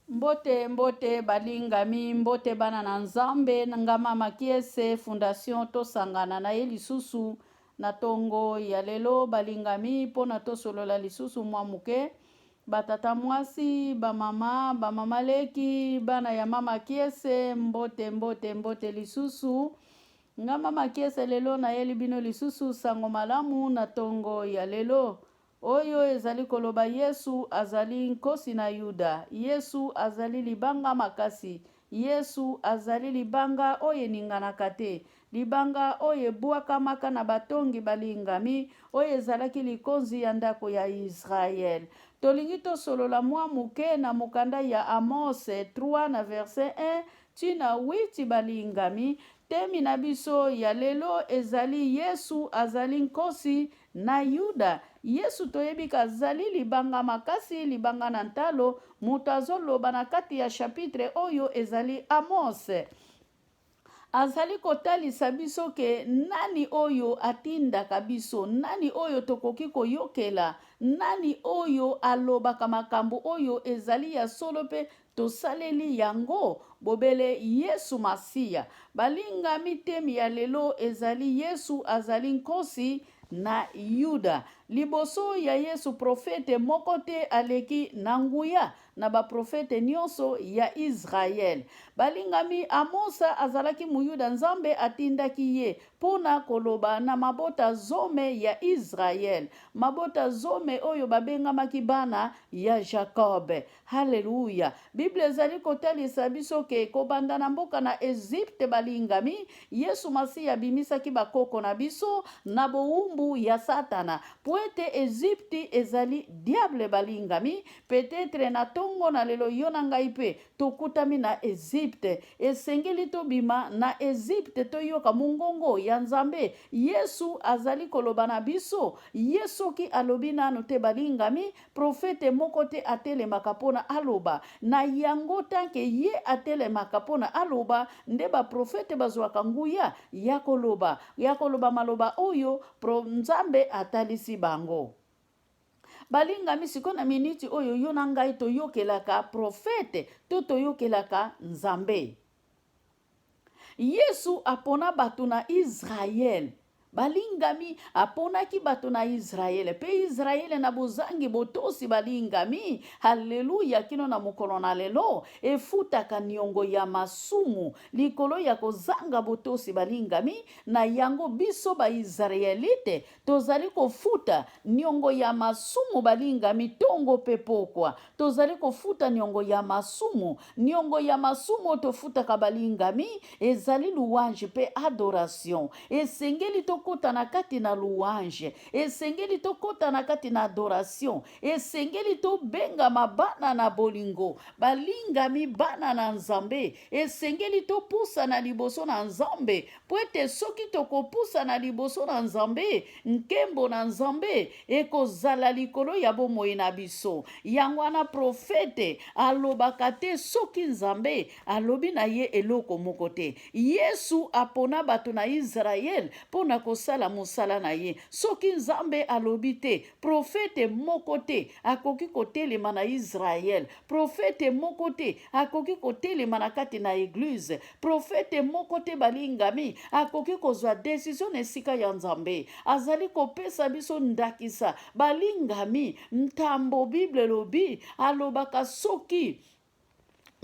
Mbote mbote balingami mbote bana na Nzambe nga mama Kiese fondation tosangana na ye lisusu na tongo ya lelo balingami mpona tosolola lisusu mwa moke batata mwasi bamama bamama leki bana ya mama Kiese mbote mbote mbote lisusu nga mama Kiese lelo nayeli bino lisusu sango malamu na tongo ya lelo Oyo ezali koloba Yesu azali Nkosi na Yuda. Yesu azali libanga makasi. Yesu azali libanga oyo eninganaka te, libanga oyo ebwakamaka na batongi balingami, oyo ezalaki likonzi ya ndako ya Yisraele. Tolingi tosolola mwa moke na mokanda ya Amose 3 na verset 1 tii na 8 balingami. Temi na biso ya lelo ezali Yesu azali Nkosi Na Yuda, Yesu toyebi k'azali libanga makasi, libanga na ntalo, moto azoloba na kati ya chapitre oyo ezali Amos. Azali kotalisa biso ke nani oyo atindaka biso, nani oyo tokoki koyokela, nani oyo alobaka makambo oyo ezali ya solo mpe Tosaleli yango bobele Yesu Masiya. Balingami temi ya lelo ezali Yesu azali Nkosi na Yuda. Liboso ya Yesu profete moko te aleki na nguya na baprofete nionso ya Israel. Balingami Amosa azalaki Moyuda Nzambe atindaki ye mpo na koloba na mabota zome ya Israel, mabota zome oyo babengamaki bana ya Jacob. Haleluya! Biblia ezali kotalisa biso ke kobanda na mboka na Egypte, balingami, Yesu Masiya abimisaki bakoko na biso na bowumbu ya Satana. Po ete Egypte ezali diable, balingami. Peut-etre na tongo na lelo yo na ngai pe tokutami na Egypte. Esengeli tobima na Egypte, toyoka mongongo ya Nzambe. Yesu azali koloba na biso. Ye soki alobi nanu te, balingami, Profete moko te atelemaka pona aloba. Na yango tant que ye atelemaka pona aloba, nde ba profete bazuaka nguya ya koloba, ya koloba maloba oyo pro, Nzambe atalisi bango. Balingami, sikoyo na miniti oyo yo na ngai toyokelaka profete to toyokelaka Nzambe? Yesu apona bato na Israele. Balingami, aponaki bato na Israele, mpe Israele na bozangi botosi, balingami, haleluya, kino na mokolo na lelo, efutaka niongo ya masumu likolo ya kozanga botosi, balingami, na yango biso ba-Israelite Tozali kofuta niongo ya masumu, balingami, tongo pe pokwa. Tozali kofuta niongo ya masumu. Niongo ya masumu oyo tofutaka, balingami, ezali louange pe adoration. Esengeli tokota na kati na louange. Esengeli tokota na kati na adoration. Esengeli tobengama bana na bolingo, balingami, bana na Nzambe. Esengeli topusana liboso na Nzambe Mpo ete soki tokopusana liboso na Nzambe, nkembo na Nzambe ekozala likolo ya bomoi na biso. Yango wana profete alobaka te soki Nzambe alobi na ye eloko moko te. Yesu apona bato na Yisraele mpo na kosala mosala na ye. Soki Nzambe alobi te, profete moko te akoki kotelema na Yisraele. Profete moko te akoki kotelema na kati na eglise. Profete moko te, balingami, akoki kozwa desizio na esika ya Nzambe. Azali kopesa biso ndakisa, balingami, ntambo Bible elobi, alobaka soki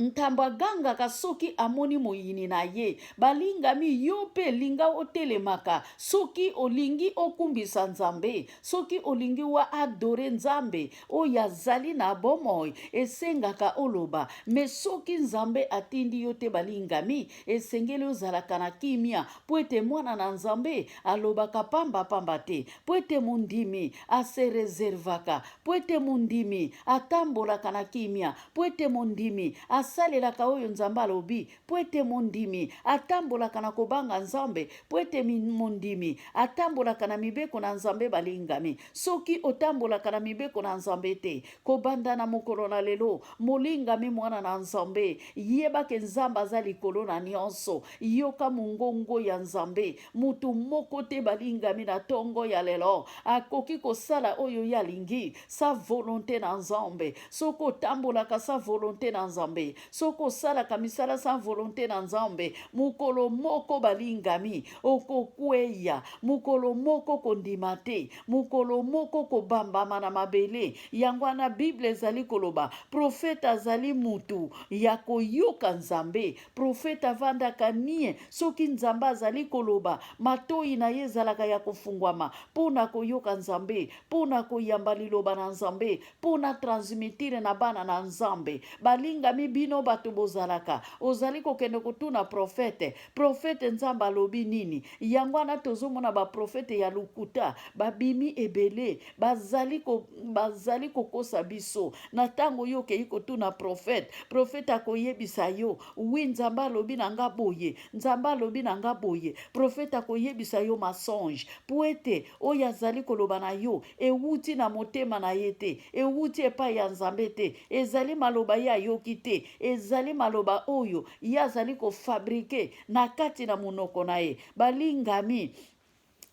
Ntambo agangaka soki amoni moyini na ye. Balingami, yo mpe linga otelemaka soki olingi okumbisa Nzambe, soki olingi wa adore Nzambe oyo azali na bomoi, esengaka oloba. Mais soki Nzambe atindi yo te, balingami, esengeli ozalaka na kimia, mpo ete mwana na Nzambe alobaka pamba pamba te, mpo ete mondimi a se reservaka, mpo ete mondimi atambolaka na kimia, mpo ete mondimi a. Asalelaka oyo Nzambe alobi, mpo ete mondimi atambolaka na kobanga Nzambe, mpo ete mondimi atambolaka na mibeko na Nzambe. Balingami, soki otambolaka na mibeko na Nzambe te, kobanda na mokolo na lelo, molingami mwana na Nzambe, yeba ke Nzambe aza likolo na nyonso. Yoka mongongo ya Nzambe. Moto moko te, balingami, na ntongo ya lelo akoki kosala oyo ye alingi sans volonté na Nzambe. Soki otambolaka sans volonté na Nzambe, soki osalaka misala sans volonté na Nzambe, mokolo moko, balingami, okokweya. Mokolo moko kondima te, mokolo moko kobambama na mabele. Yango wana Bible ezali koloba, profete azali mutu ya koyoka Nzambe. Profete avandaka nie. Soki Nzambe azali koloba, matoi na ye ezalaka ya kofungwama mpo na koyoka Nzambe, mpo na koyamba liloba na Nzambe, mpo na transmettre na bana na Nzambe. Balingami, bino bato bozalaka, ozali kokende kotuna profete, profete, Nzambe alobi nini? Yango wana tozomona baprofete ya lokuta babimi ebele, bazali kokosa biso. Na ntango yo okei kotuna profete, profete akoyebisa yo: "Oui, Nzambe alobi na nga boye, Nzambe alobi na nga boye." Profete akoyebisa yo mensonge, po ete oyo azali koloba na yo ewuti na motema na ye te, ewuti epai ya Nzambe te. Ezali maloba ye ayoki te, ezali maloba oyo ye azali kofabriquer na kati na monoko na ye. Balingami,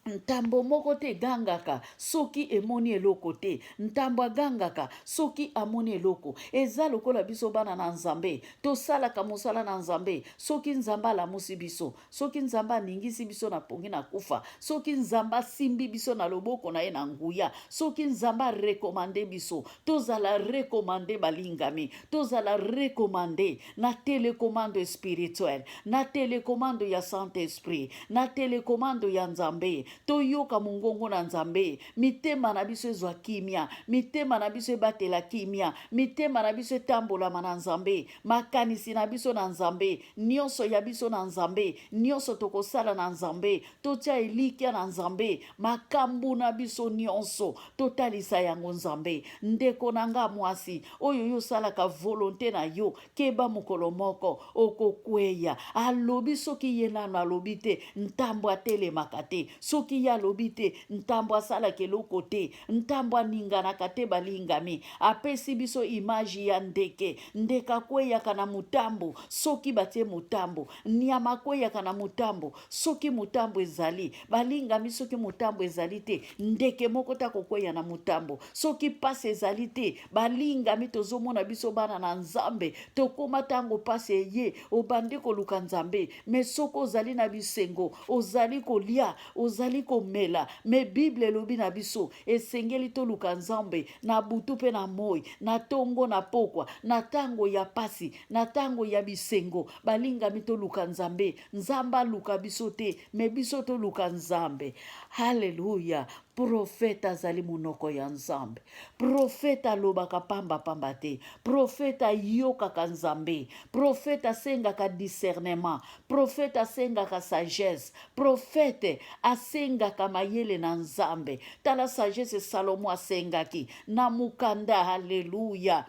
ntambo moko te egangaka soki emoni eloko te. Ntambo agangaka soki amoni eloko. Eza lokola biso bana na Nzambe, tosalaka mosala na Nzambe. Soki Nzambe alamusi biso, soki Nzambe aningisi biso na pongi na kufa, soki Nzambe asimbi biso na loboko na ye na nguya, soki Nzambe arecommander biso, tozala recommandé, balingami, tozala recommandé na télécommande spirituelle, na télécommande ya Saint Esprit, na télécommande ya Nzambe. Toyoka mongongo na Nzambe, mitema na biso ezwa kimia, mitema na biso ebatela kimia, mitema na biso etambolama na Nzambe, makanisi na biso na Nzambe, nyonso ya biso na Nzambe, nyonso tokosala na Nzambe. Totia elikya na Nzambe, makambo na biso nyonso totalisa yango Nzambe. Ndeko na nga mwasi, oyo yo osalaka volonté na yo, keba, mokolo moko okokweya. Alobi, soki ye nano alobi te, ntambo atelemaka te. Soki ye alobi te, ntambo asalaka eloko te, ntambo aninganaka te. Balingami, apesi biso image ya ndeke. Ndeke akweyaka na motambo soki batie motambo. Nyama akweyaka na motambo soki motambo ezali. Balingami, soki motambo ezali te, ndeke moko te akokweya na motambo. Soki pasi ezali te, balingami, tozomona biso bana na Nzambe, tokóma ntango pasi eye, obandi koluka Nzambe. Mais soki ozali na bisengo, ozali kolia, ozali komela. Mais Bible elobi na biso, esengeli toluka Nzambe na butu mpe na moi, na ntongo, na pokwa, na ntango ya pasi, na ntango ya bisengo. Balingami, toluka Nzambe. Nzambe aluka biso te, mais biso toluka Nzambe. Halleluya! Profete azali monoko ya Nzambe. Profete alobaka pambapamba te. Profete ayokaka Nzambe. Profete asengaka discernement. Profete asengaka sagesse. Profete asengaka mayele na Nzambe. Tala sagesse Salomo asengaki na mokanda, halleluya,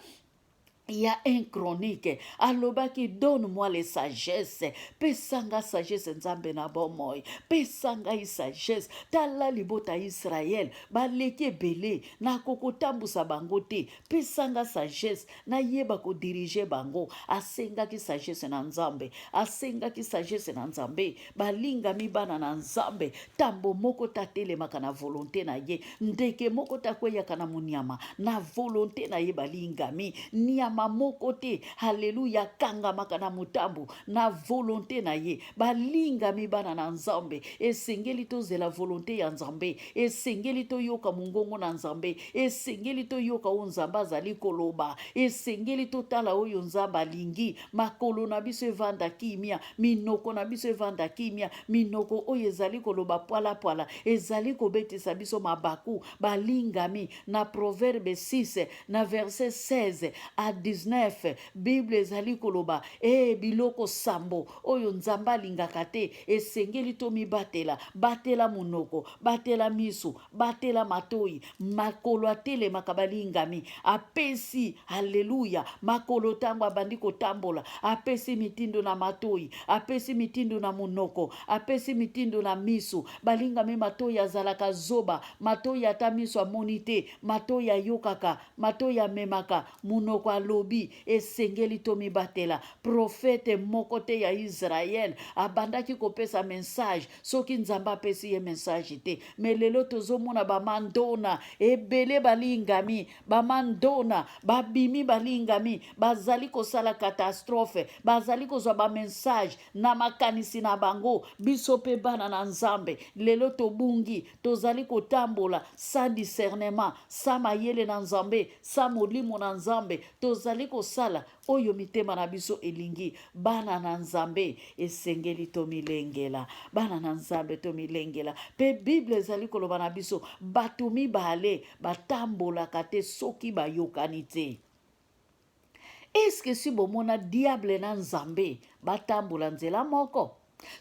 ya 1 Chronique. Alobaki: "Donne moi le sagesse, pesanga sagesse, Nzambe na bomoi, pesa ngai sagesse. Tala libota ya Israele, baleki ebele, nakokotambusa bango te. Pesanga sagesse, nayeba kodiriger bango." Asengaki sagesse na Nzambe, asengaki sagesse na Nzambe. Balingami bana na Nzambe, ntambo moko te atelemaka na volonté na ye. Ndeke moko te akweyaka na monyama na volonté na ye. Balingami, nyama moko te, haleluya, akangamaka na motambo na volonté na ye. Balingami bana na Nzambe, esengeli tozela volonté ya Nzambe, esengeli toyoka mongongo na Nzambe, esengeli toyoka oyo Nzambe azali koloba, esengeli totala oyo Nzambe alingi. Makolo na biso evanda kimia, minoko na biso evanda kimia. Minoko oyo ezali koloba pwalapwala ezali kobetisa biso mabaku. Balingami, na Proverbe 6 na verset 16 à. 19, Bible ezali koloba e biloko sambo oyo Nzambe alingaka te, esengeli tomibatela. Batela monoko, batela miso, batela matoi. Makolo atelemaka, balingami, apesi aleluya makolo ntango abandi kotambola, apesi mitindo na matoi, apesi mitindo na monoko, apesi mitindo na miso. Balingami, matoi azalaka zoba, matoi ata miso amoni te, matoi ayokaka, matoi amemaka, monoko alobi. Esengeli tomibatela. Profete moko te ya Israele abandaki kopesa message soki Nzambe apesi ye message te. Me lelo tozomona bamandona ebele, balingami, bamandona babimi, balingami, bazali kosala catastrophe, bazali kozwa bamessage na makanisi na bango. Biso mpe bana na Nzambe lelo tobungi, tozali kotambola sans discernement, sans mayele na Nzambe, sans molimo na Nzambe. Tozali kosala oyo mitema na biso elingi. Bana na Nzambe, esengeli tomilengela. Bana na Nzambe, tomilengela. Mpe Bible ezali koloba na biso, bato mibale batambolaka te soki bayokani te. Eske si bomona diable na Nzambe batambola nzela moko?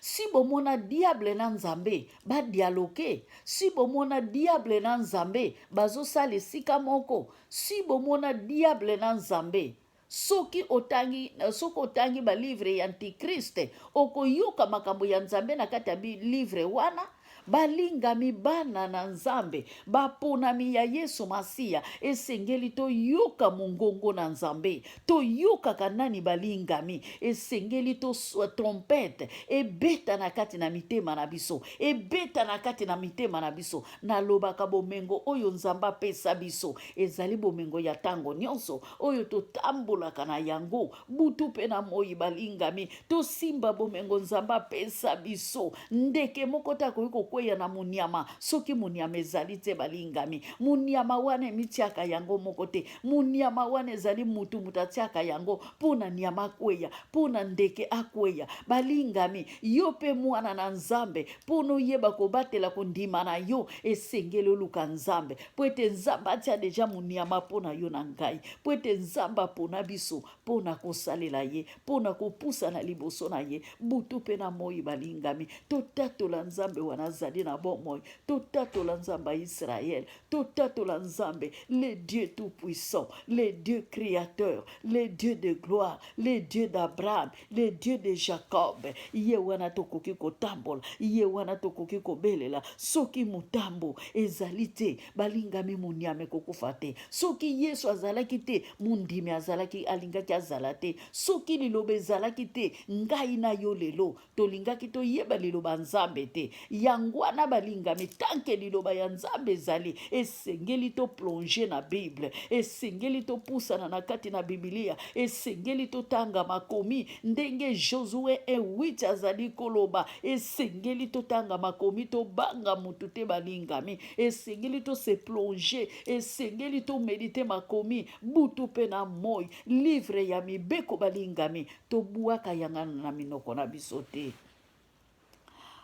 Si bomona diable na Nzambe badialoke? Si bomona diable na Nzambe bazosala esika moko? Si bomona diable na Nzambe? Soki otangi balivre ya Antichrist, okoyoka makambo ya Nzambe na kati ya livre wana. Balingami, bana na Nzambe, baponami ya Yesu Masiya, esengeli toyoka mongongo na Nzambe. Toyokaka nani, balingami? Esengeli to trompete ebeta na kati na mitema na biso, ebeta na kati na mitema na biso. Nalobaka, bomengo oyo Nzambe apesa biso ezali bomengo ya ntango nyonso oyo totambolaka na yango butu mpe na moi. Balingami, tosimba bomengo Nzambe apesa biso. Ndeke moko te akoki kokweya na moniama soki moniama ezali te. Balingami, moniama wana emitiaka yango moko te. Moniama wana ezali mutu, mutu atiaka yango mpo na nyama akweya, mpo na ndeke akweya. Balingami, yo mpe mwana na Nzambe, mpo na oyeba kobatela kondima na yo, esengeli oluka Nzambe, mpo ete Nzambe atia deja moniama mpo na yo na ngai, mpo ete Nzambe apona biso mpo na kosalela ye, mpo na kopusana liboso na ye butu mpe na moi. Balingami, totatola Nzambe wana azali na bomoi, totatola Nzambe ya Israele, totatola Nzambe, le Dieu tout puissant, le Dieu créateur, le Dieu de gloire, le Dieu d'Abraham, le Dieu de Jacob. Ye wana tokoki kotambola, ye wana tokoki kobelela. Soki motambo ezali te, balingami, monyama ekokufa te. Soki Yesu azalaki te, mondimi azalaki alingaki azala te. Soki liloba ezalaki te, ngai na yo lelo tolingaki toyeba liloba Nzambe te. Yango wana, balingami, tant que liloba ya Nzambe ezali, esengeli toplonge na Bible, esengeli topusana na kati na Bibilia, esengeli totanga makomi ndenge Josue 1:8 azali koloba. Esengeli totanga makomi, tobanga mutu te. Balingami, esengeli tose plonger, esengeli toméditer makomi butu mpe na moi. Livre ya mibeko, balingami, tobwaka yangana na minoko na biso te.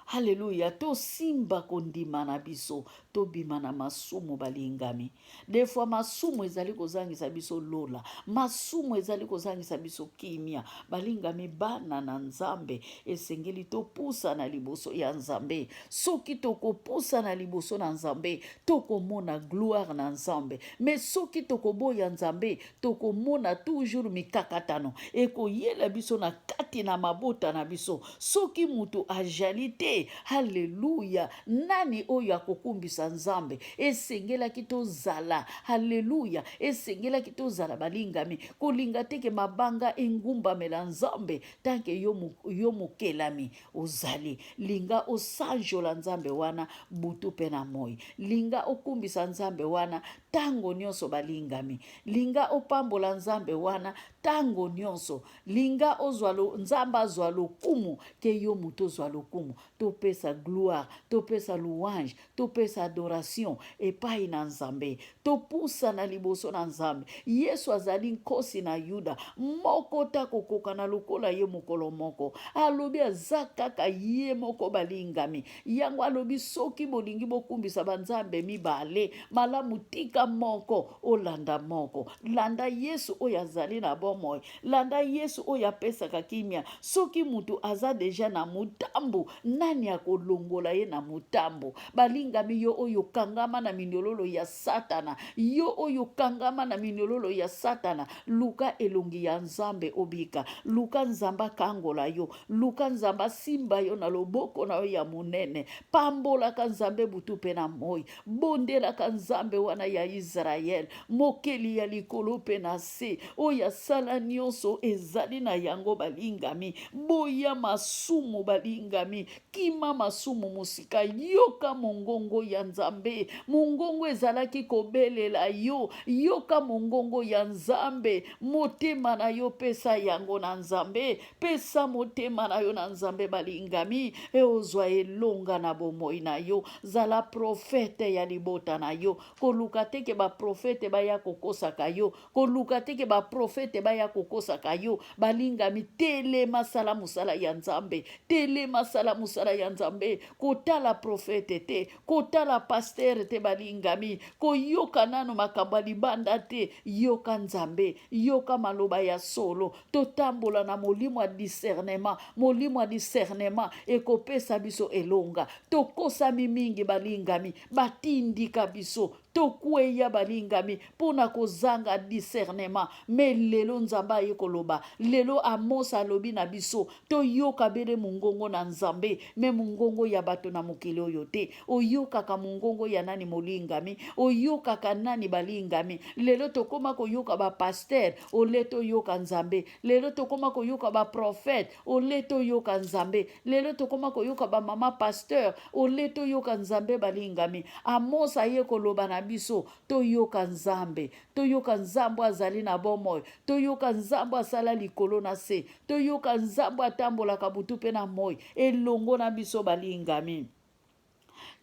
Halleluya! Tosimba kondima na biso, tobima na masumu. Balingami, des fois masumu ezali kozangisa biso lola, masumu ezali kozangisa biso kimia. Balingami, bana na Nzambe, esengeli topusana liboso ya Nzambe. Soki tokopusana liboso na Nzambe, tokomona gloire na Nzambe. Mais soki tokoboya Nzambe, tokomona toujours mikakatano ekoyela biso na kati na mabota na biso. Soki moto ajali te, halleluya, nani oyo akokumbisa Nzambe? Esengelaki tozala, halleluya, esengelaki tozala, balingami, kolinga teke mabanga engumbamela Nzambe. Tant que yo, yo mokelami ozali, linga osanjola Nzambe wana butu mpe na moi, linga okumbisa Nzambe wana ntango nyonso. Balingami, linga opambola Nzambe wana ntango nyonso, linga ozwa Nzambe azwa lokumu ke yo moto ozwa lokumu. Topesa gloire, topesa louange, topesa. adoration epai na Nzambe, topusana liboso na Nzambe. Yesu azali Nkosi na Yuda, moko te akokokana lokola ye mokolo moko. Alobi aza kaka ye moko, balingami. Yango alobi soki bolingi bokumbisa banzambe mibale, malamu tika moko olanda moko. Landa Yesu oyo azali na bomoi, landa Yesu oyo apesaka kimia. Soki mutu aza deja na motambu, nani akolongola ye na motambu? Balingami, yo oyo okangama na minyololo ya Satana, yo oyo okangama na minyololo ya Satana, luka elongi ya Nzambe obika. Luka Nzambe akangola yo, luka Nzambe asimba yo na loboko na yo ya monene. Pambolaka Nzambe butu mpe na moi, bondelaka Nzambe wana ya Israele, mokeli ya likolo mpe na se, oyo asala nyonso ezali na yango. Balingami, boya masumu, balingami, kima masumu mosika. Yoka mongongo ya Nzambe, mongongo ezalaki kobelela yo. Yoka mongongo ya Nzambe, motema na yo pesa yango na Nzambe, pesa motema na yo na Nzambe, balingami, e ozwa elonga na bomoi na yo. Zala profete ya libota na yo. Koluka te ke baprofete baya kokosaka yo, koluka te ke baprofete baya kokosaka yo. Balingami, telema, sala mosala ya Nzambe, telema, sala mosala ya Nzambe. Kotala profete te, kotala pastere te, balingami, koyoka nano makambo ya libanda te. Yoka Nzambe, yoka maloba ya solo. Totambola na molimo ya discernement. Molimo ya discernement ekopesa biso elonga. Tokosami mingi, balingami, batindika biso tokweya, balingami, mpo na kozanga discernement. Me lelo Nzambe aye koloba, lelo Amos alobi na biso, toyoka bele mongongo na Nzambe, me mongongo ya bato na mokili oyo te. Oyokaka mongongo ya nani, molingami? Oyokaka nani, balingami? Lelo tokóma koyoka bapaster ole toyoka Nzambe. Lelo tokóma koyoka baprofete ole toyoka Nzambe. Lelo tokóma koyoka bamama pasteur ole toyoka Nzambe. Balingami, Amos aye koloba na biso, toyoka Nzambe, toyoka Nzambe azali na bomoi, toyoka Nzambe asala likolo na se, toyoka Nzambe atambolaka butu mpe na moi elongo na biso. Balingami,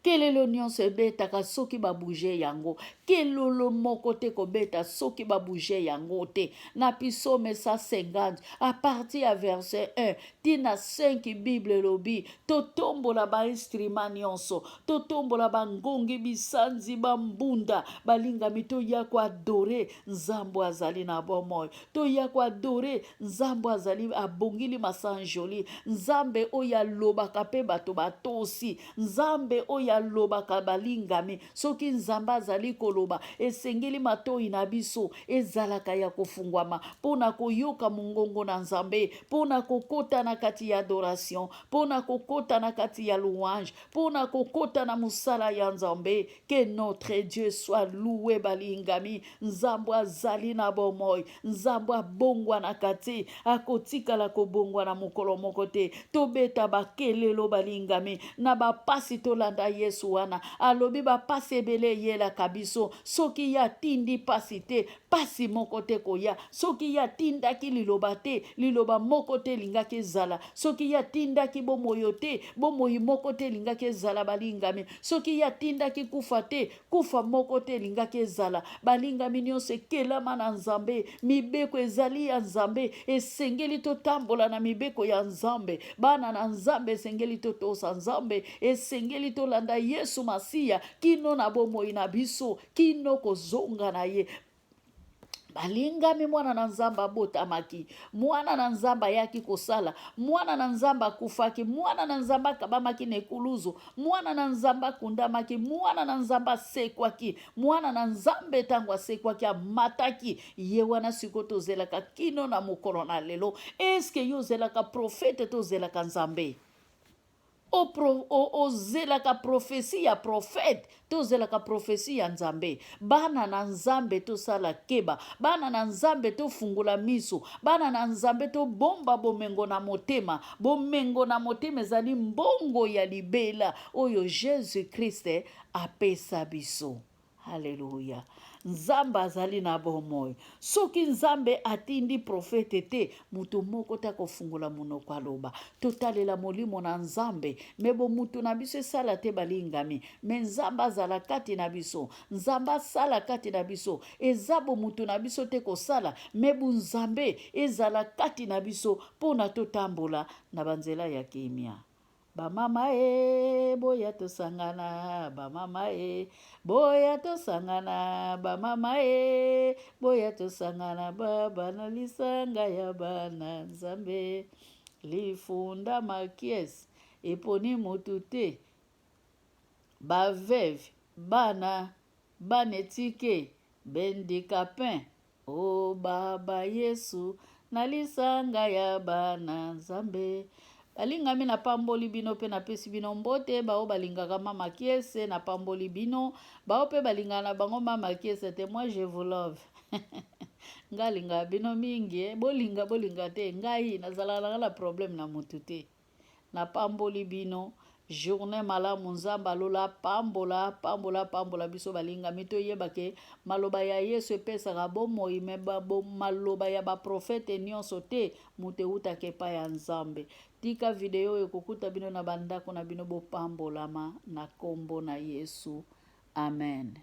kelelo nyonso ebetaka soki babouge yango, kelolo moko te kobeta soki babouge yango te. Na Psaume 150, à partir ya verset 1 tina 5, Bible elobi totombola bainstrument nyonso, totombola bangongi, bisanzi, bambunda. Balingami, toya koadorer Nzambe azali na bomoi, toya koadorer Nzambe azali abongili masanjoli, Nzambe oyo alobaka mpe bato batosi, Nzambe oyo alobaka. Balingami, soki Nzambe azali koloba, esengeli matoi na biso ezalaka ya kofungwama mpo na koyoka mongongo na Nzambe, mpo na kokota na kati ya adoration, mpo na kokota na kati ya louange, mpo na kokota na mosala ya Nzambe. Que notre Dieu soit loué. Balingami, Nzambe azali na bomoi, Nzambe abongwanaka te, akotikala kobongwana mokolo moko te. Tobeta bakelelo, balingami, na bapasi tolanda Yesu wana alobi bapasi ebele eyelaka biso. Soki ye atindi pasi te, pasi moko te koya. Soki ye atindaki liloba te, liloba moko te elingaki ezala. Soki ye atindaki bomoi te, bomoi moko te elingaki ezala. Balingami, soki ye atindaki kufa te, kufa moko te elingaki ezala. Balingami, nyonso ekelama na Nzambe, mibeko ezali ya Nzambe, esengeli totambola na mibeko ya Nzambe. Bana na Nzambe, esengeli totosa Nzambe, esengeli tolanda Yesu Masiya kino na bomoi na biso, kino kozonga na ye. Balingami, mwana na Nzambe abotamaki, mwana na Nzambe ayaki kosala, mwana na Nzambe akufaki, mwana na Nzambe akabamaki na ekuluzu, mwana na Nzambe akundamaki, mwana na Nzambe asekwaki. Mwana na Nzambe, ntango asekwaki, amataki, ye wana sikoyo tozelaka kino na mokolo na lelo. Eske yo ozelaka profete to ozelaka Nzambe? Ozelaka prophétie ya prophète to ozelaka prophétie ya Nzambe? Bana na Nzambe, tosala keba. Bana na Nzambe, tofungola miso. Bana na Nzambe, tobomba bomengo na motema. Bomengo na motema ezali mbongo ya libela oyo Jésus Christ apesa biso. Halleluya! Nzambe azali na bomoi. Soki Nzambe atindi profete te, moto moko te akofungola monoko aloba. Totalela molimo na Nzambe, me bomutu na biso esala te balingami, me Nzambe azala kati na biso, Nzambe asala kati na biso. Eza bomutu na biso te kosala, me bunzambe ezala kati na biso mpo na totambola na banzela ya kimia. Ba mama e boya tosangana, ba mama e boya tosangana, ba mama e boya tosangana, baba na lisanga ya bana Nzambe. Lifunda makies eponi mutu te, ba veuve, bana, bana etike, b'handicapin O baba Yesu, na lisanga ya bana Nzambe. Balingami napamboli bino pe napesi bino mbote bao balingaka mama Kiese napamboli bino bao pe balingaka na bango mama Kiese te moi je vous love nga alingaka bino mingi eh. Bolinga bolinga te ngai nazalaka nanga na problème na mutu te. Napamboli bino journee malamu nzambe ya lola apambola apambola apambola biso balingami toyeba ke maloba ya yesu epesaka bomoi me maloba ya baprofete nyonso te moto ewutaka epai ya nzambe tika video oyo ekokuta bino na bandako na bino bopambolama na kombo na yesu amen.